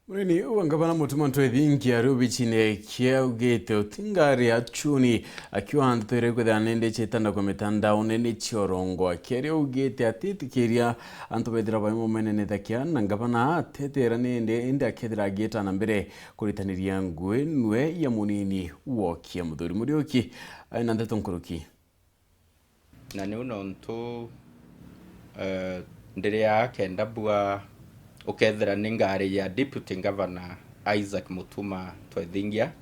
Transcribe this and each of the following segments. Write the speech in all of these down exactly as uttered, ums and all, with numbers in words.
Munini wa ngavana Mutuma M'Ethingia ari obicine kia augite uti ngari ya chuni akiwa nteto iria ikwithira nindi ciitandagwa mitandaone ni cia urongo. Akiaria augite atitikiria antu bethira bai mumenenethakia na ngavana atetera nindi indi akethira agiita na mbere kuritaniria ngugi nwe ya munini wokia Muthuri Muriuki aina nteto nkuruki. Na niu nontu, eh, ndiria kenda mbua ukethira ni ngari ya Deputy Governor Isaac Mutuma M'Ethingia,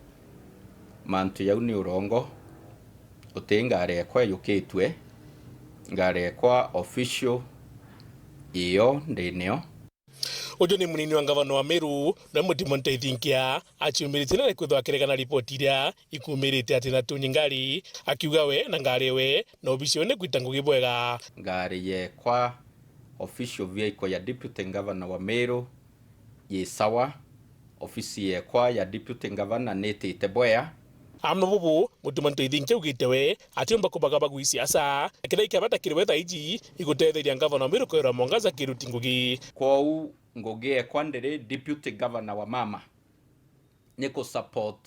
mantu jau ni urongo, uti ngari ekwa yukitue, ngari ekwa official iyo ndi nio. Uju ni munini wa ngavana wa Meru, na Mutuma M'Ethingia, aciumiritie na kwithwa akiregana ripoti iria ikumirite ati na tunyi ngari, akiuga we na ngari ewe na obisi ewe ni kwita ngugi bwega. Ngari yekwa, official vehicle ya Deputy Governor wa Meru, yi sawa. Ofisi yekwa ya Deputy Governor nitite bwea. Amwe bubu, Mutuma M'Ethingia augite we atiumba kubagabagua isiasa, na kiria ikiabata kiri we thaa iji igutetheria ngavana wa Meru Kawira Mwangaza kiruti ngugi. Kwou ngugi ekwa ndiri Deputy Governor wa mama ni ku support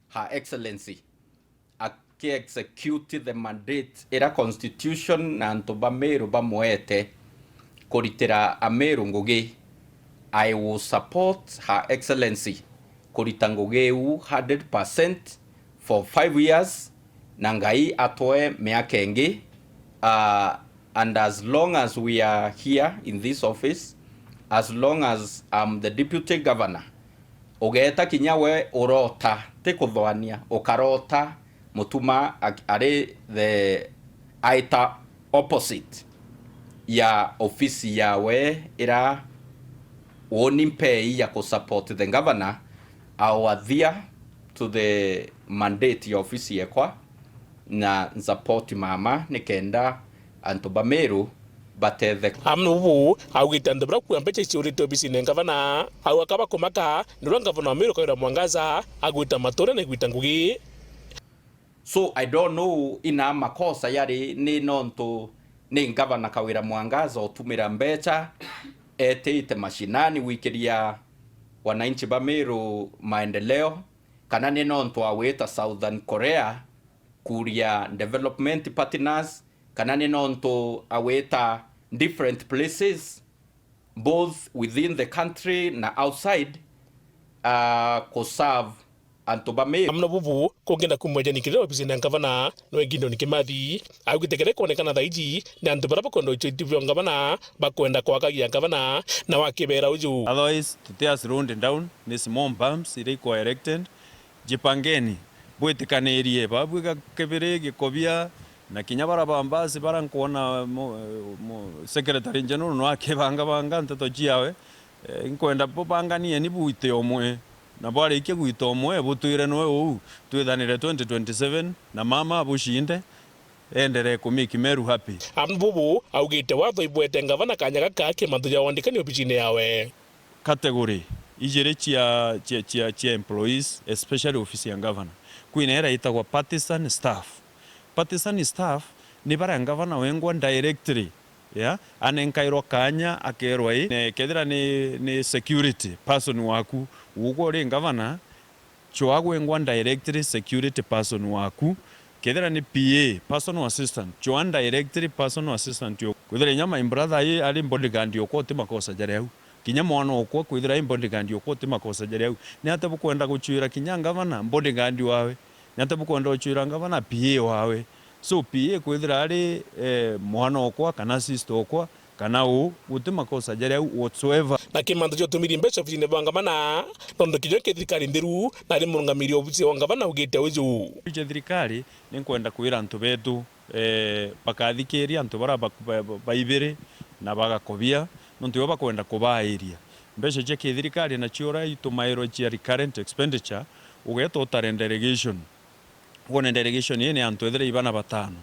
Her Excellency aki execute the mandate ira constitution na antu ba Meru bamwete kuritira Ameru ngugi. I will support Her Excellency kurita ngugi iu hundred percent for five years, na Ngai atwe miaka ingi, ah, and as long as we are here in this office, as long as I'm the Deputy Governor, ugeeta kinya we urota, ti kuthwania, ukarota Mutuma ak-, ari the, aita opposite ya ofisi yawe ira uuni mpei ya ku support the governor, I will adhere to the mandate ya ofisi yekwa na support mama nikenda antu ba Meru batetheka. Amwe bubu augite antu baria kua mbeca iciurite obisine ya ngavana, au akaba kumaka, nirwa ngavana wa Meru Kawira Mwangaza agwita matura na igwita ngugi. So I don't know ina makosa yari ni nontu ni ngavana Kawira Mwangaza utumira mbeca etite mashinani gwikiria wananchi ba Meru maendeleo, kana ni nontu awita Southern Korea kuria development partners, kana ni nontu awita different places both within the country na outside, uh, ku serve antu ba Meru. Amwe na bubu, kungi na kumwejani kirira obisine ya ngavana, nwe Gideon Kimathi augite kiria ikwonekana thaa iji ni antu baria bakwenda uchoiti bwa ngavana bakwenda kwagagia ngavana na wakibera uju. Otherwise, tuti a slowed down, ni small bumps iria ikwa erected. Jipangeni, bwitikanirie, babwi ga kibiri gikobia, na kinya bara ba mbasi bara nkwona mu-, mu-, Secretary General no akibangabanga nteto ciawe, eh, nkwenda bubanganieni bwite umwe, na bwarikia gwita umwe, butwire nwe uu, twithanire twenty twenty-seven, na mama abucinde, enderee ku make Meru happy. Amwe bubu augite watho ibwete ngavana kanya gaka kimantu ja wandikani obisine yawe. Category ijiri cia, cia, cia, cia employees, especially ofisi ya governor. Kwina iria itagwa partisan staff. Partisan staff ni baria governor wengwa directly, yeah, anenkairwa kanya akerwa ii, ne, kethira ni, ni security person waku, ugwe uri governor, chwa gwengwa directly security person waku. Kethira ni P A, personal assistant, chwa directly personal assistant yo. Kwithira inya my brother i ari bodyguard yokwa uti makosa jari au. Kinya mwana okwa kwithira i bodyguard yokwa uti makosa jari au. Ni atia bukwenda guchwira kinya ngavana bodyguard wawe? Ni atia bukwenda guchwira ngavana P A wawe? So P A kwithira ari, eh, mwana okwa kana sister okwa, kana uu, guti makosa jari au whatsoever. Na kimantu giotumiri mbeca obisine bwa ngavana, nontu kinya ki thirikari nthiru, na ari murungamiri obisi wa ngavana augite uju. Cia thirikari, ni nkwenda kwira antu betu, eh, bakathikiria antu bara ba-, ba-, ba-, baibiri na bagakobia, nontu ibo bakwenda kubairia. Mbeca cia kithirikari nacio ura itumairwa cia recurrent expenditure, ugeta utare delegation. Wone delegation ii ni antu ethira ibana batano.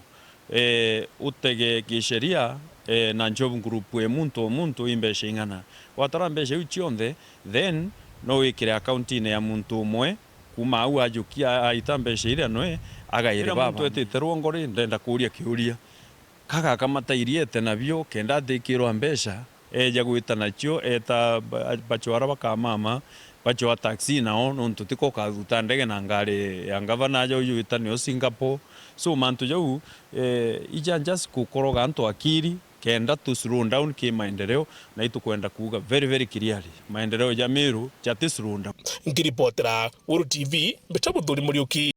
Eh, utege gisheria, eh, na job group e muntu o muntu i mbeca ing'ana. Watara mbeca iu cionthe, then no wikire account-ini ya muntu umwe, kuma au ajukia aita mbeca iria nwe agaire baba. Muntu etite rwongo ri, ndenda kuuria kiuria. Kaga kamatairie ete nabio kenda atikirwa mbeca, eja gwita nacio, eta ba-, bachwara bakamama, bachwa taxi nao, nontu tiko ukathuta ndege na ngari ya ngavana aja uju wita nio Singapore. So, mantu jau, eh, ija just kukoroga antu akiri, kenda tu slow down ki maendeleo, na itukwenda kuuga very, very clearly, maendeleo ja Meru jati slow down. Nkiripotera Guru T V, mbita Muthuri Muriuki.